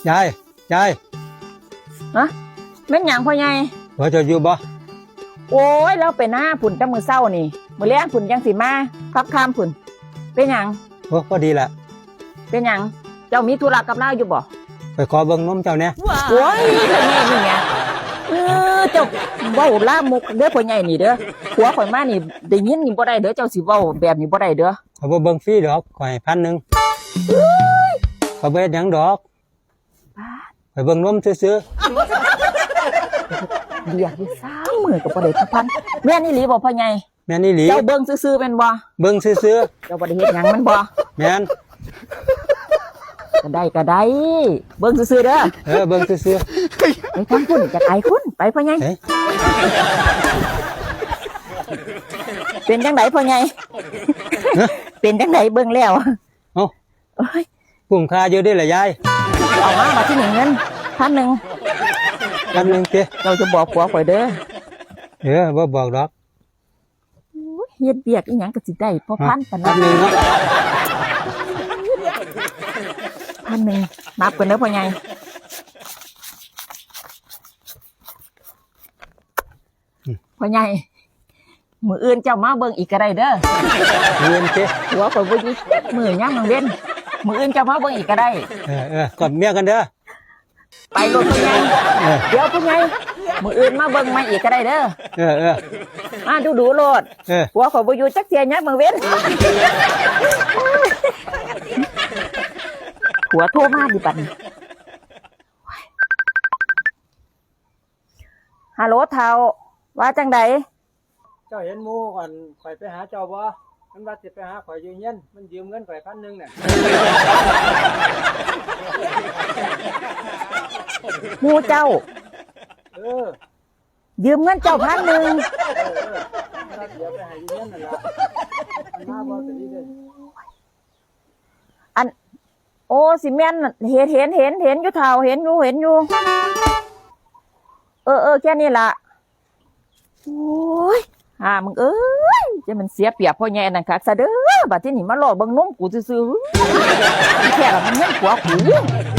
ຍາຍ ຍາຍ. ຮະ? ແມ່ນຫຍັງພໍ່ໃຫຍ່? ຜົວເຈົ້າຢູ່ບໍ່? ໂອ້ຍ ລາວໄປນາພຸ້ນແຕ່ມື້ເຊົ້ານີ້ ມື້ແລງພຸ້ນຈັ່ງຊິມາ ຄ່ຳໆພຸ້ນ. ເປັນຫຍັງ? ໂອ້ ພໍດີລະ. ເປັນຫຍັງ? ເຈົ້າມີທຸລະກັບລາວຢູ່ບໍ່? ໄປຂໍເບິ່ງນົມເຈົ້າແດ່. ໂອ້ຍ ພໍ່ໃຫຍ່ນີ້ແໝ່ ເອີ ເຈົ້າເວົ້າລາມົກເດີພໍ່ໃຫຍ່ນີ້ເດີ. ຜົວຂ້ອຍມານີ້ໄດ້ຍິນນີ້ບໍ່ໄດ້ເດີ ເຈົ້າຊິເວົ້າແບບນີ້ບໍ່ໄດ້ເດີ. ຂ້ອຍບໍ່ເບິ່ງຟຣີດອກ ຂ້ອຍໃຫ້ພັນໜຶ່ງ. ເອີຍ ຂ້ອຍບໍ່ເຮັດຫຍັງດອກ. ປາດ ຂ້ອຍເບິ່ງນົມຊື່ໆ. ເລຍຢູ່ສາມມື້ກໍບໍ່ໄດ້ຈັກພັນ. ແມ່ນອີ່ຫຼີບໍ່ພໍ່ໃຫຍ່? ແມ່ນອີ່ຫຼີ. ເຈົ້າເບິ່ງຊື່ໆແມ່ນບໍ່? ເບິ່ງຊື່ໆ. ເຈົ້າບໍ່ໄດ້ເຮັດຫຍັງແມ່ນບໍ່? ແມ່ນ. ກໍໄດ້ ກໍໄດ້ ເບິ່ງຊື່ໆເດີ. ເອີ ເບິ່ງຊື່ໆ. ໄປທາງພຸ້ນ ຢາກອາຍຄົນ ໄປພໍ່ໃຫຍ່. ເອີ ເປັນຈັ່ງໃດພໍ່ໃຫຍ່? ຮະ? ເປັນຈັ່ງໃດເບິ່ງແລ້ວ? ເອົ້າ ໂອ້ຍ ຄຸ້ມຄ່າຢູ່ເດ້ລະຍາຍ. ເອົາມາບາດທີນີ້ເງິນພັນໜຶ່ງ. ພັນໜຶ່ງຕິ? ເຈົ້າຈະບອກຜົວຂ້ອຍເດີ. ເອີ ບໍ່ບອກດອກ. ໂອ້ຍ ເຮັດວຽກອີ່ຫຍັງກໍຊິໄດ້ພໍພັນປານນັ້ນ. ພັນໜຶ່ງເນາະ. ພັນໜຶ່ງ ນັບກ່ອນເດີພໍ່ໃຫຍ່. ອືມ ພໍ່ໃຫຍ່ ມື້ອື່ນເຈົ້າມາເບິ່ງອີກກໍໄດ້ເດີ. ມື້ອື່ນຕິ? ຜົວຂ້ອຍບໍ່ຢູ່ຈັກມື້ຍາມກາງເວັນ. ມື້ອື່ນເຈົ້າມາເບິ່ງອີກກໍໄດ້. ເອີໆ ກອດເມຍກັນເດີ. ໄປໂລດພໍ່ໃຫຍ່. ເອີ ດຽວພໍ່ໃຫຍ່ ມື້ອື່ນມາເບິ່ງໃໝ່ອີກກໍໄດ້ເດີ. ເອີໆ ມາດູໆໂລດ. ເອີ ຜົວຂ້ອຍບໍ່ຢູ່ຈັກເທື່ອຍາມກາງເວັນ. ຜົວໂທມາຕິບັດນີ້. ຮາໂຫຼ ທ້າວ ວ່າຈັ່ງໃດ? ເຈົ້າເຫັນໝູ່ອັນຂ້ອຍໄປຫາເຈົ້າບໍ່? ມັນວ່າຊິໄປຫາຂ້ອຍຢູ່ເຮືອນ ມັນຢືມເງິນຂ້ອຍພັນໜຶ່ງນະ. ໝູ່ເຈົ້າ? ເອີ ຢືມເງິນເຈົ້າພັນໜຶ່ງ. ເອີໆ ມັນວ່າຊິເອົາໄປໃຫ້ຢູ່ເຮືອນນັ້ນລະ. ມັນມາບໍ່? ກໍດີເດ້. ອັນ ໂອ້ ຊິແມ່ນ ເຫັນ ເຫັນ ເຫັນ ເຫັນຢູ່ທ້າວ ເຫັນຢູ່ ເຫັນຢູ່. ເອີໆ ແຄ່ນີ້ລະ. ໂອ້ຍ ຫາມຶງເອີຍ ຈະແມ່ນເສຍປຽບພໍ່ໃຫຍ່ອັນນັ້ນຄັກຊະເດີ. ບາດທີນີ້ມາລໍ້ເບິ່ງນົມກູຊື່ໆ. ແທ້ລະມັນເງິນຜົວກູ.